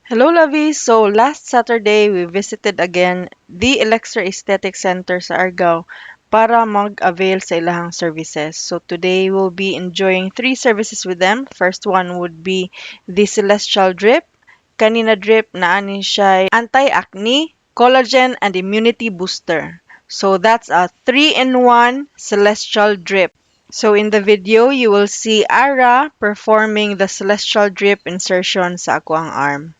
Hello, lovies! So last Saturday, we visited again the Elixir Aesthetic Center sa Argao para mag-avail sa ilahang services. So today, we'll be enjoying three services with them. First one would be the Celestial Drip. Kani na drip na ani siya anti-acne, collagen, and immunity booster. So that's a 3-in-1 Celestial Drip. So in the video, you will see Ara performing the Celestial Drip insertion sa akoang arm.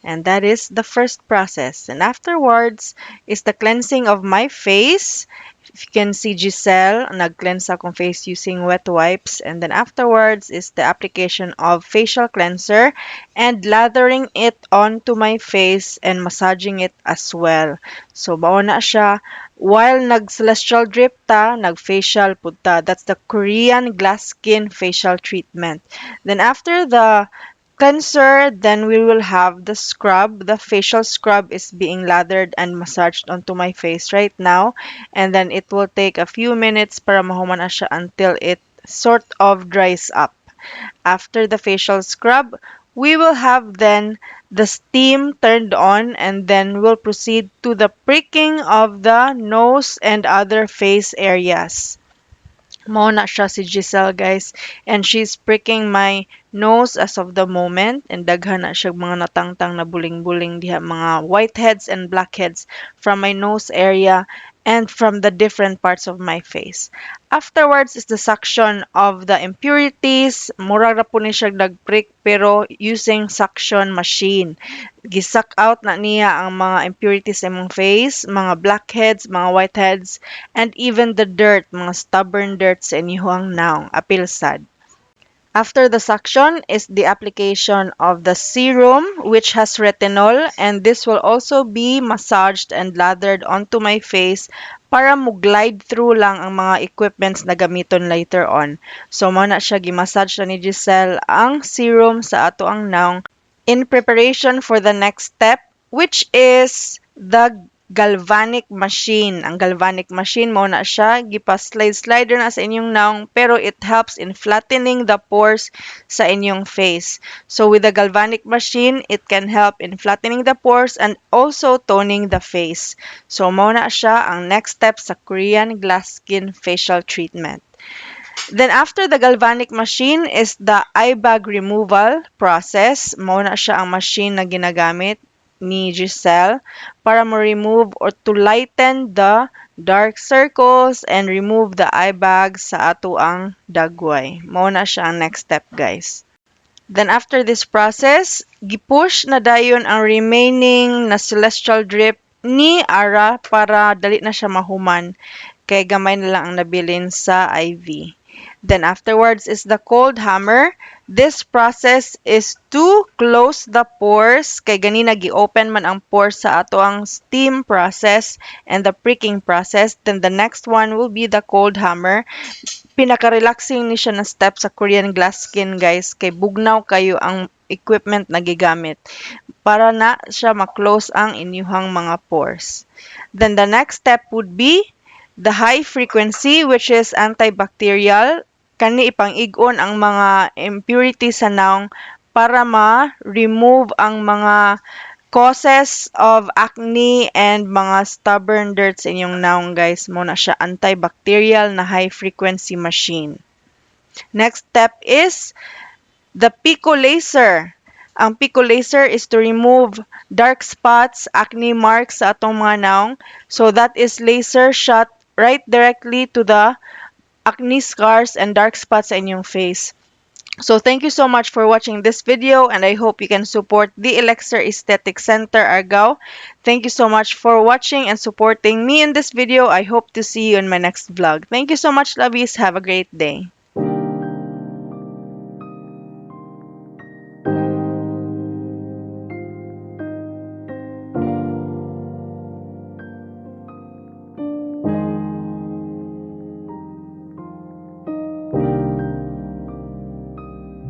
And that is the first process. And afterwards is the cleansing of my face. If you can see Giselle, nag-cleanse akong face using wet wipes. And then afterwards is the application of facial cleanser and lathering it onto my face and massaging it as well. So, mao na siya. While nag-Celestial Drip ta, nag-facial pud ta. That's the Korean Glass Skin Facial Treatment. Then after the cleanser, then we will have the scrub. The facial scrub is being lathered and massaged onto my face right now. And then it will take a few minutes para mahuman na siya until it sort of dries up. After the facial scrub, we will have then the steam turned on and then we'll proceed to the pricking of the nose and other face areas. Mao na siya si Giselle, guys, and she's pricking my nose as of the moment, and daghan na siya mga natangtang na buling-buling diha, mga whiteheads and blackheads from my nose area and from the different parts of my face. Afterwards is the suction of the impurities. Mura ra pud ni siya nag-prick pero using suction machine. Gi-suck out na niya ang mga impurities sa imong face, mga blackheads, mga whiteheads, and even the dirt, mga stubborn dirt sa inyong nawong. Apil sad. After the suction is the application of the serum, which has retinol, and this will also be massaged and lathered onto my face para mo glide through lang ang mga equipments na gamiton later on. So mao na siya, gimassage na ni Giselle ang serum sa atoang nawong in preparation for the next step, which is the galvanic machine. Ang galvanic machine, mao na siya, gipa-slide slider na sa inyong nawong pero it helps in flattening the pores sa inyong face. So with the galvanic machine, it can help in flattening the pores and also toning the face. So mao na siya ang next step sa Korean Glass Skin Facial Treatment. Then after the galvanic machine is the eye bag removal process. Mao na siya ang machine na ginagamit ni Giselle para mo-remove or to lighten the dark circles and remove the eye bags sa atoang dagway. Mao na siya ang next step, guys. Then after this process, gipush na dayon ang remaining na Celestial Drip ni Ara para dali na siya mahuman kay gamay na lang ang nabilin sa IV. Then afterwards is the cold hammer. This process is to close the pores kay ganina gi-open man ang pores sa atoang steam process and the pricking process. Then the next one will be the cold hammer. Pinaka-relaxing ni siya na step sa Korean Glass Skin, guys, kay bugnaw kayo ang equipment na gigamit para na siya ma-close ang inyuhang mga pores. Then the next step would be the high frequency, which is antibacterial. Kani ipang-ig-on ang mga impurities sa nawong para ma-remove ang mga causes of acne and mga stubborn dirt sa inyong nawong, guys. Mao na siya, antibacterial na high frequency machine. Next step is the Pico laser. Ang Pico laser is to remove dark spots, acne marks sa atong mga nawong. So that is laser shot right directly to the acne scars and dark spots sa inyong face. So thank you so much for watching this video, and I hope you can support the Elixir Aesthetic Center Argao. Thank you so much for watching and supporting me in this video. I hope to see you in my next vlog. Thank you so much, lovies. Have a great day.